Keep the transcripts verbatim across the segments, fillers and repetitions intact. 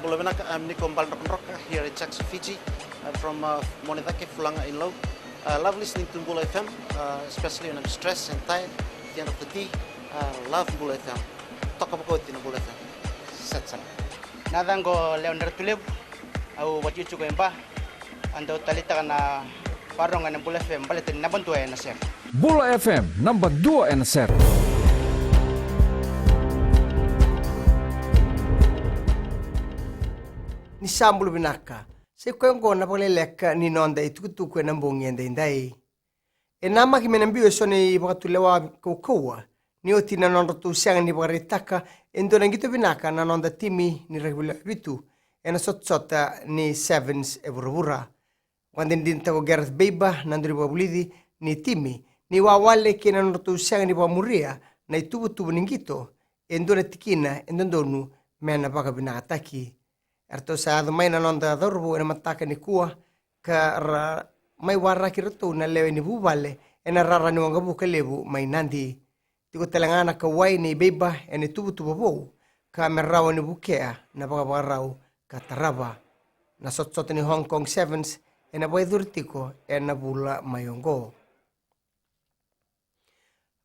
Bula vinaka, I'm Niko Baledrokadroka here at Jackson, Fiji. I'm from uh, Monecake, Fulaga in Lau. I love listening to Bula F M, uh, especially when I'm stressed and tired at the end of the day. I love Bula F M. Toka vakauti na Bula F M. Set sara. Na yacaqu o Lewa Ratulevu, au vakaitikotiko e Ba. Au dau taleitaka na vakarorogo ena Bula F M baleta ni naba dua ena sere. Bula F M, naba dua ena sere. Ni sa bula vinaka. Sa i koya oqo na vakaleleka ni noda itukutuku ena bogi edaidai. E namaki me na biu eso na ivakatulewa kaukauwa ni oti na nodratou sega ni vakaraitaka e dua na qito vinaka na noda timi ni rakavi lewe vitu ena sotasota ni sevens e vuravura. Vakadinadinataka o Gareth Baber na dauniveivakavulici ni timi ni wawale kei na nodratou sega ni vakamuria na ituvatuva ni qito e dua na tikina e dodonu me na vakavinakataki. Eratou sa yaco mai na noda cauravou ena mataka nikua ka ra mai waraki iratou na lewe ni vuvale ena rara ni waqavuka levu mai Nadi. Tiko tale ga na kauwai nei Baber ena ituvatuva vou ka me rawa ni vukea na vakavakarau ka tarava. Na sotasota ni Hong Kong Sevens ena vakayacori tiko ena vula mai oqo.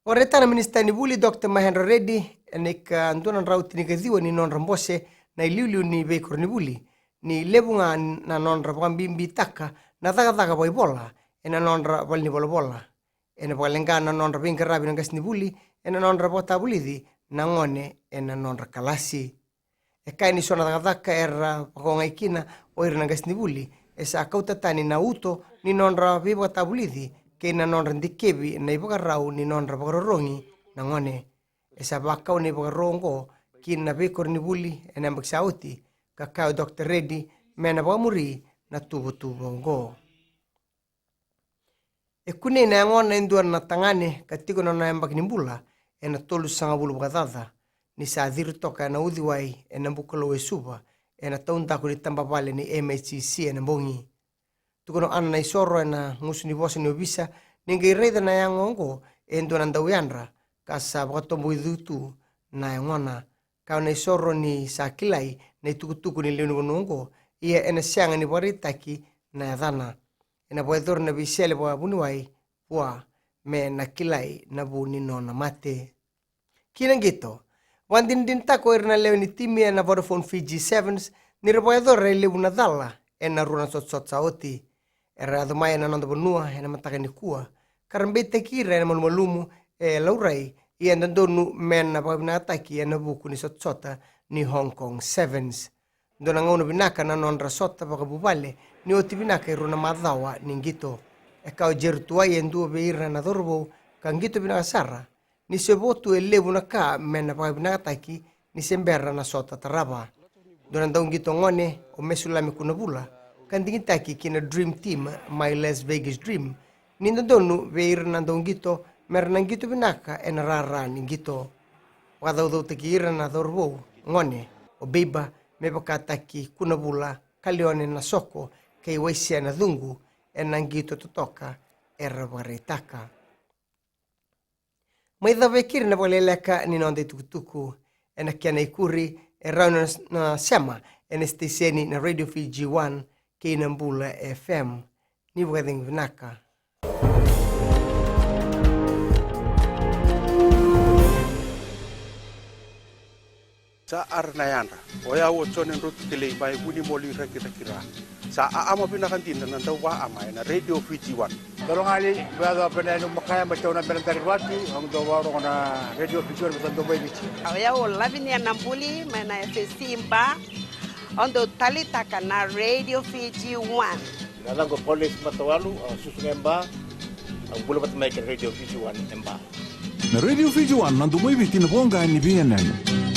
Vakaraitaka na Minisita ni Vuli Doctor Mahendra Reddy ena ika dua na drau tinikaciwa ni nodra bose na iliuliu ni veikoronivuli ni levu ga na nodra vakabibitaka na cakacaka vakaivola ena nodra valenivolavola. Ena vakaleqa na nodra veiqaravi na qasenivuli ena nodra vakatavulici na gone ena nodra kalasi. E kaya ni so na cakacaka era vakaogai kina o ira na qasenivuli e sa kauta tani na uto ni nodra veivakatavulici kei na nodra dikevi na ivakarau ni nodra vakarorogi na gone. E sa vakau na ivakaro oqo ki na veikoronivuli ena yabaki sa oti, ka kaya o Doctor Reddy me na vakamuri na tuvatuva oqo. E kunei na yagona e dua na tagane ka tiko na nona yabaki ni bula ena tolusagavulu vakacaca ni sa ciri toka ena uciwai ena Bukalou e Suva ena taudaku ni tabavale ni M H C C ena bogi. Tukuna o Ana Naisoro ena gusu ni vosa ni ovisa ni qai raica na yago oqo e dua na dauyadra ka sa vakatoboicu tu na yagona. Kaya o Naisoro ni sa kilai na itukutuku ni lewe ni vanua oqo, ia ena sega ni vakaraitaki na yacana. Ena vakayacori na veisele vakavuniwai vua me na kilai na vu ni nona mate. Ki na qito, vakadinadinataka o ira na lewe ni timi ena Vodafone Fiji Sevens ni ra vakayacora e levu na cala ena rua na sotasota sa oti. Era yaco mai ena noda vanua ena mataka nikua ka ra beitaki ira ena malumalumu e laurai, ia e dodonu me na vakavinakataki ena vuku ni sotasota ni Hong Kong Sevens. Dua na gauna vinaka na nodra sota vakavuvale ni oti vinaka e rua na macawa ni qito. E kaya o Jerry Tuwai, e dua vei ira na cauravou ka qito vinaka sara, ni se vo tu e levu na ka me na vakavinakataki ni se bera na sota tarava. Dua na dauqito gone o Mesulami Kunavula ka digitaki ki na Dream Team mai Las Vegas Dream, ni dodonu vei ira na dauqito me ra na qito vinaka ena rara ni qito. Vakacaucautaki ira na cauravou gone o Baber me vakataki Kunavula, Kalione Nasoko kei Waisea Nacuqu ena qito totoka era vakaraitaka. Mai cava e keri na vakaleleka ni noda itukutuku. Ena kena ikuri, e rawa ni na sema ena siteseni na Radio Fiji One kei na Bula F M. Ni vakacegu vinaka. Sa ara na yadra. O yau o Jone Drotu Kelei mai Vunimoli, Rakiraki, Ra. Sa aama vinaka dina na dauvaama ena Radio Fiji One. Dolo gali, vea dau pena enu makaya mai tauna bena dari vatu, au dau varogo na Radio Fiji One, vata dau mai Viti. O yau o Lavinia Nabuli mai na F S C Ba, au dau talitaka na Radio Fiji One. Na yacaqu o Paulesi Matawalu, au susu ga e Ba, au bula vata mai kei na Radio Fiji One e Ba. Na Radio Fiji One, na domo i Viti, na voqa ni veiyanuyanu.